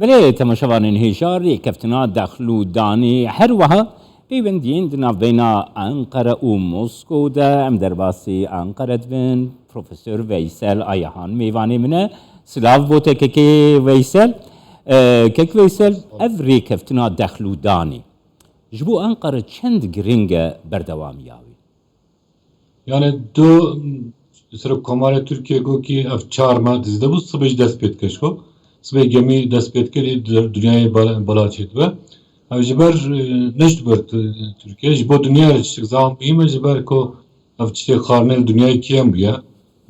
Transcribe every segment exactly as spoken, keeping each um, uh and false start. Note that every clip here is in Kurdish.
Belê, temaşevanên hêja, rêkeftina dexl û danê her wiha peywendiyên di navbeyna Enqere û Moskow de. Em derbasî Enqere dibin. Profesor Veysel Ayahan mêvanê min e. Silav bo te kekê Veysel. E, kek Veysel, ev rêkeftina dexl û danê ji bo Enqere çend giring e berdewamiya wî? Yani do Serokkomarê Tirkiye got ki ev çar me dizde bû, sibê jî dest pê dike ji xwe. Sibê gemî dest pê dike, lê di dinyayê bela, bela çêdibe. Ev ji ber, e, neşt ber Tirkiye, ji bo dinyayê re tiştek zehf muhîm e, ji ber ku ev tiştê xarnê li dinyayê kêm bûye.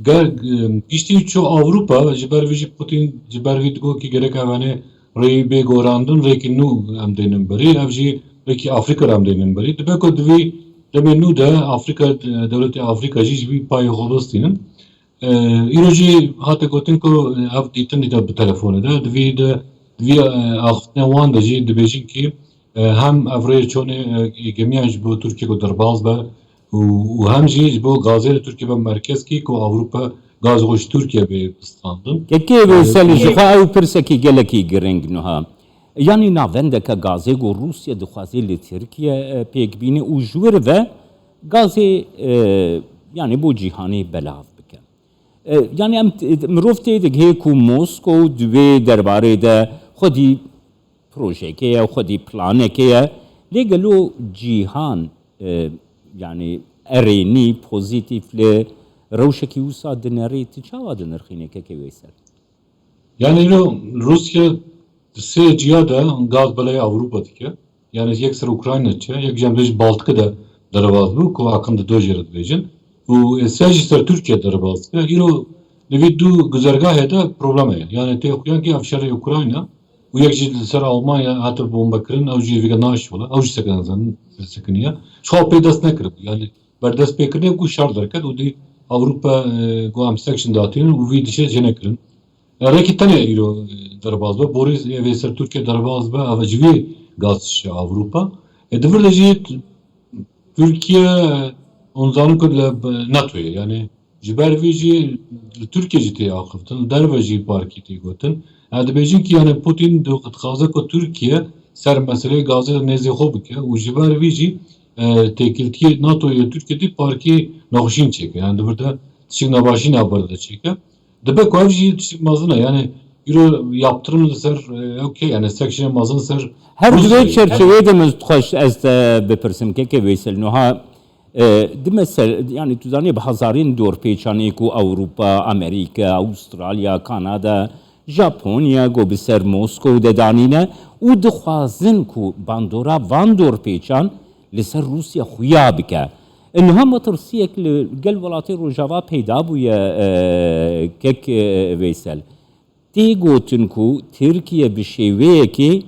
Ger, e, giştî çû Ewropa, ji ber vî jî Putin, ji ber vî digot ki gerek ev, hani, rêyî bê gorandin, rêkî nû em dênin berî, ev jî rêkî Afrîka re em dênin berî. Dibe ku di vî demê nû de Afrîka, e, dewletê Afrîka jî ji vî payê xwe bistînin. E, îro jî hate gotin ku, e, ev dîtin dîta bi telefonê de, di vî de, di vî, e, axiftinê wan de jî dibêjin ki, e, hem ev rê çonê, e, gemiyan ji bo Tirkiye ku derbas be û, û hem jî ji bo gazê li Tirkiye be merkezkî ku Ewropa gaz xwe ji Tirkiye bê bistandin. Kekê Veysel, ji xwe ew pirsekî gelekî giring nuha. Yanî navendeke gazê ku Rûsya dixwaze li Tirkiye, e, pêk bîne û ji wir ve gazê, e, yanî bo cîhanê belav bike. E, yanî em t-, mirov tê digihê ku Moskow di wê derbarê de xwedî projeyekê ye, xwedî planekê ye. Lê gelo cîhan, e, yanî erênî, pozîtîf li rewşekî wisa dinerê? Tu çawa dinirxînî kekê Veysel? Yani îro Rûsya di sê ciya de gaz belê Ewropa dike. Yani yek ser Ukrayna diçe, yek jî em bêjin Baltikê de derbas bû, ku Akın Dido jê re dibêjin. Û, e, sê jî ser Tirkiye derbas dike. Îro li vî du guzergahê de problem heye. Yani tê xuyan ki ev şerê Ukrayna û yek jî li ser Almanya hate bombekirin, ew jî vêga naşt wala, ew jî sekiniye, sekiniye. Ji xwe pê dest nekiribû. Yani berdest pê kirinê ku şer derket û dî Ewropa, e, ku em sanction datînin û vî dişê jê nekirin. E, rêkî tenê îro, e, derbas be. Borî, e, vê ser Tirkiye derbas be, ev ji vî gaz dişe Ewropa. E, di vir de jî t-, Tirkiye, e, hûn zanin ku li, e, NATOyê, yani ji ber vî jî li Tirkiye jî tê axiftin, li derve jî parkî tê gotin. Yani dibêjin ki yani Putin di-, dixwaze ku Tirkiye ser meseleyê gazê de nêzê xwe bike û ji ber vî jî, e, têkiltiyê NATOyê Tirkiye dî parkî nexweşîn çêke. Yani di vir de tişik nebaşîn a ber de çêke. Dibe ku ev jî tiştek mezin e. Yani îro yaptırım li ser, e, okey, yani sanction mezin ser. Her di vê Rûsyayê. Çerçeveyê de min dixwest ez te bipirsim, kekê Veysel, nuha, e, di mesel, yani tu zanî bi hezarên dorpêçan ê ku Ewropa, Amerîka, Avustralya, Kanada, Japonya ku bi ser Moskow de danîne û dixwazin ku bandora van dorpêçan li ser Rûsya xuya bike. Niha metirsiyek li gel welatê Rojava peyda bûye, e, kek, e, Veysel. Tê gotin ku Tirkiye bi şêweyekê,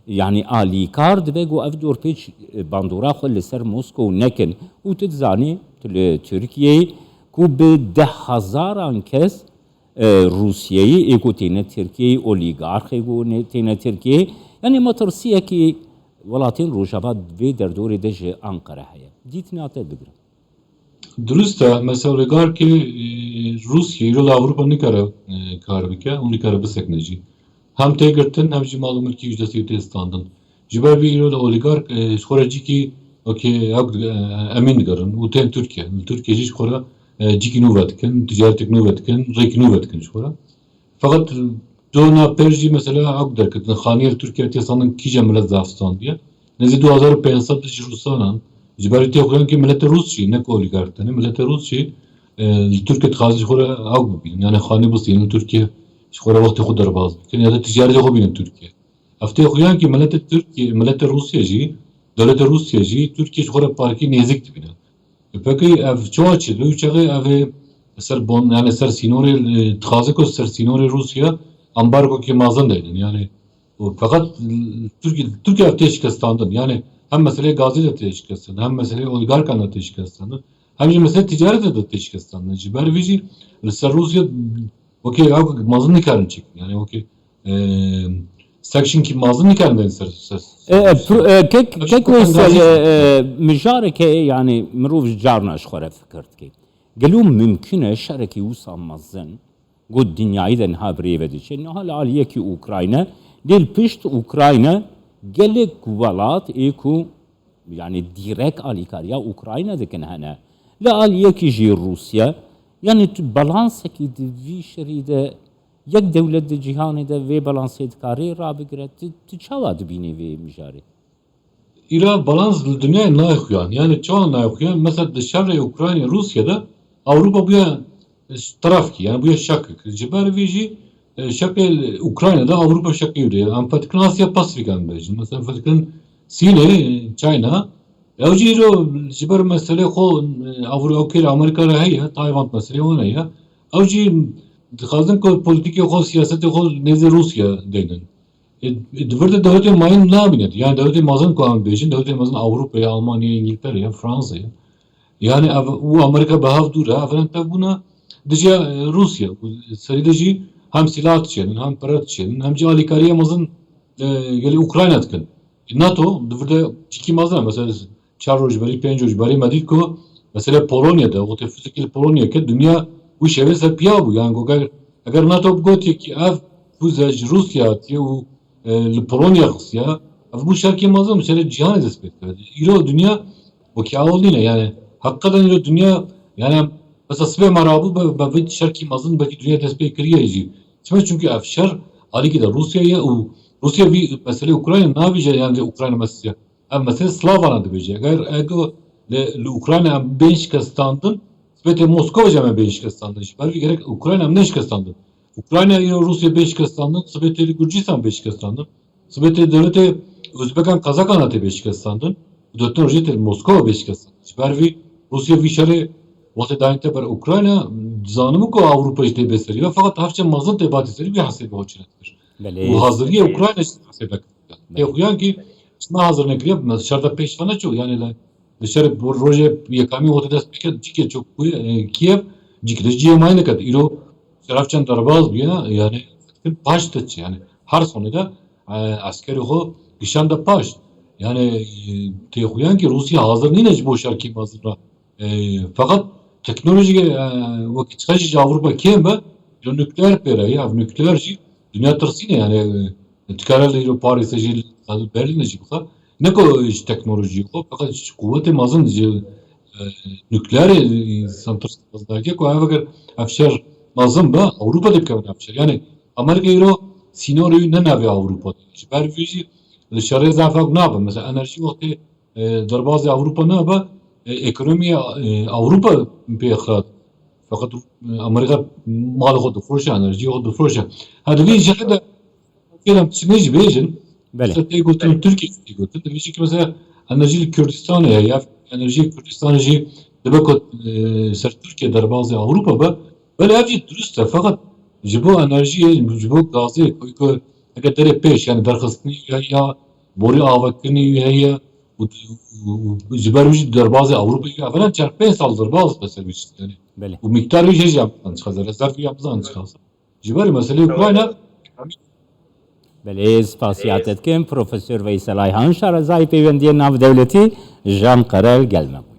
yanî alîkar dibe ku ev dorpêç, e, bandora xwe li ser Moskow nekin. Û tu dizanî, tu li Tirkiyeyê ku bi deh hezaran kes, e, Rûsiyeyî ê ku têne Tirkiyeyê, olîgarxê ku ne-, têne Tirkiyeyê, yanî metirsiyekî welatên Rojava vê derdorê de ji Anqere heye. Dîtina te bigire. Dirust e, mesela oligarkê, e, Rûsya îro li Ewropa nikare, e, kar bike û nikare bisekine jî. Hem tê girtin, hem jî mal û milkî ji destê tê standin. Ji ber vî îro li oligark, e, ji xwe re cîkî, okey, hewk, e, emîn digerin û tên Tirkiye. Li Tirkiye jî ji xwe re, e, cîkî nû vedikin, ticaretek nû vedikin, rêkî nû vedikin ji xwe re. Feqet do na pêr jî mesela hewk derketin. Xaniyê li Tirkiye tê standin kîja milet zaf standiye. Nêzî du hezar û pênc sed ji Rûsan in. Ji ber vî tê xuyan ki miletê Rûs jî, ne ku oligark tenê, miletê Rûs jî, e, li Tirkiye dixwazin ji xwe re hewk bibînin. Yani xanî bistînin li Tirkiye, ji xwe re wextê xwe derbas bikin ya da ticaretê xwe bînin Tirkiye. Ev tê xuyan ki miletê Tirkiye, miletê Rûsya jî, dewletê Rûsya jî Tirkiye ji xwe re parkî nêzik dibîne. E, pekî ev çawa çêdibe? Ew çaxê ev ê ser bon, yani ser sînorê, e, dixwaze ku ser sînorê Rûsya ambargokê mezin deynin. Yani û feqet, e, Tirkiye, Tirkiye ev tê şikestandin. Yani hem meseleyê gazê de tê şikestandin, hem meseleyê oligarkan de tê şikestandin, hem jî meseleyê ticaretê de tê şikestandin. Ji ber vî jî li ser Rûsya wekî ew mezin nikarin çêkin. Yani wekî, e, sanction ki mezin nikarin derin ser, ser, ser E, e, Rûsya. pro-, e, kek, Ev kek jî Weysel, e, gazê e, mijareke, yani mirov carna ji xwe re fikir dike. Gelo mimkun e şerekî wisa mezin ku dinyayê de niha bi rê ve diçe, niha li aliyekî Ukrayna, Lê li pişt Ukrayna gelek welat ê ku, yani, dîrek alîkariya Ukrayna dikin hene. Li aliyekî jî Rûsya, yani, tu balansekî di vî şerî de, yek dewlet di cîhanê de vê balansê dikarê rabigire, tu, tu çawa dibînî vê mijarê? Îra balans li dinyayê nayê xuyan. Yani çawa nayê xuyan? Mesela di şerê Ukrayna Rûsya de Ewropa bûye terefkî, yani bûye şekik. Ji ber vî jî, e, şekê Ukrayna de Ewropa şekê wî de. Em fetikin Asya Pasifik em bêjin. Mesela fetikin Sînê, China. Ew jî îro ji ber meselê xwe, e, Ewro-, ew kêr Amerîka re heye, Tayvan meselê wan heye. Ew jî dixwazin ku politikê xwe, siyasetê xwe nêzê Rûsya deynin. E, e, di vir de dewletê mayîn namîne. Yani dewletê mezin ku em bêjin, dewletê mezin Ewropayê, Almanyayê, Îngiltereyê, Fransayê. Yani ev û Amerîka bi hev dûr e, ev ren tev bûne dijî, e, Rûsya. Û serî de jî hem sîlah dişênin, hem pere dişênin, hem jî alîkariya mezin, e, gelê Ukrayna dikin. E, NATO di vir de çîkî mezin e. Mesela çar roj berî, pênc roj berî me dît ku mesela Polonya'da, wextê füzekî li Polonya ket, dinya wî şevê ser piya bû. Yani ku eger, eger NATO bigotiyekî ev füze ji Rûsya hatiye û, e, li Polonya xistiye, ev bû şerkê mezin, şerê cîhanê dest pê dikeve. Îro dinya wekî ewil nîne. Yani heqîqeten îro dinya, yani mesela sibê me rabû be, be vê şerkî mezin belkî dinya dest pê kiriye jî. Çima? Çünkü ev şer alîkî de Rûsya ye û Rûsya vî meselê Ukrayna nabêje, yani Ukrayna meselê. Ev mesele Slavana dibêje. Eger ego li, li Ukrayna em bên şikestandin, sibê tê Moskova jî em ê bên şikestandin. Ji ber vî gerek Ukrayna em nêşikestandin. Ukrayna îro Rûsya bê şikestandin, sibê tê li Gurcistan bê şikestandin. Sibê tê dewletê Uzbekan, Kazakan tê bê şikestandin. Dewletê rojê tê li Moskova bê şikestandin. Ji ber vî Rûsya vî şerê wextê dayîn te ber Ukrayna, zanibû ku Ewropa jî tê bê serî ve, feqet hevçe mezin tê batî serî vî hesê bi xwe çênedikir. Belê, û haziriye Ukrayna jî hesê vekir. Belê. Tê xuyan ki ji me hazir nekiriye, me şer de pêş ve neçû. Yani li, li şer rojê yekamî wextê dest pê kir, cîkê çû ku, e, Kiev, cîkê de cîyê mayî neket. Îro şeref çend derbas bûye, yani paşt diçe. Yani her sonê de, e, eskerê xwe kişande paşt. Yani, e, tê xuyan ki Rûsya hazir nîne ji bo şerkî mezin re. E, feqet teknolojî, e, wekî çiqa jî ji Ewropa kêm be, ji nukleer pê re ye. Ev nukleer jî dinya tirsîne, yani, e, dikare li îro Parîsê jî, li Berlînê jî bixe. Ne ku ji teknolojiyê xwe, feqet ji quwetê mezin, ji, e, nukleerê însan tirs mezin dake ku ev eger ev şer mezin be, Ewropa dê bikevin ev şer. Yani Amerîka îro sînorê wî ne navê Ewropa de. Ji ber vî jî li şerê zaf ew nabe. Mesela enerjî wextê, e, derbazê Ewropa nabe, e, ekonomiya, e, Ewropa pê xira. Feqet, e, Amerîka malê xwe difroşe, enerjiyê xwe difroşe. Ha, di vî jixê de kêrem çi ne jî bêjin, Belê. Mesela tê gotin, Tirkiye tê gotin, di vî jî ki mesela enerjî li Kurdistanê heye, ya enerjiyê Kurdistanê jî dibe ku, e, ser Tirkiye derbazê Ewropa be, belê ev jî dirust e, feqet ji bo enerjiyê, ji bo gazê, ku, ku eger derê pêş, yani derxistinî ya, ya borî avakirinî wî heye û, û, û ji ber wî jî derbazê Ewropayê, evvela çar pênc sal derbaz be ser wî, yani. Belê. Û miktar wî jê jî em bizan çiqas e, rezerv wî em bizan çiqas e. Ji ber meselê Ukrayna. Belê, spasiya te dikim, Profesor Veysel Ayhan, şarezayê pêwendiyên navdewletî ji Ankara li gel me bû.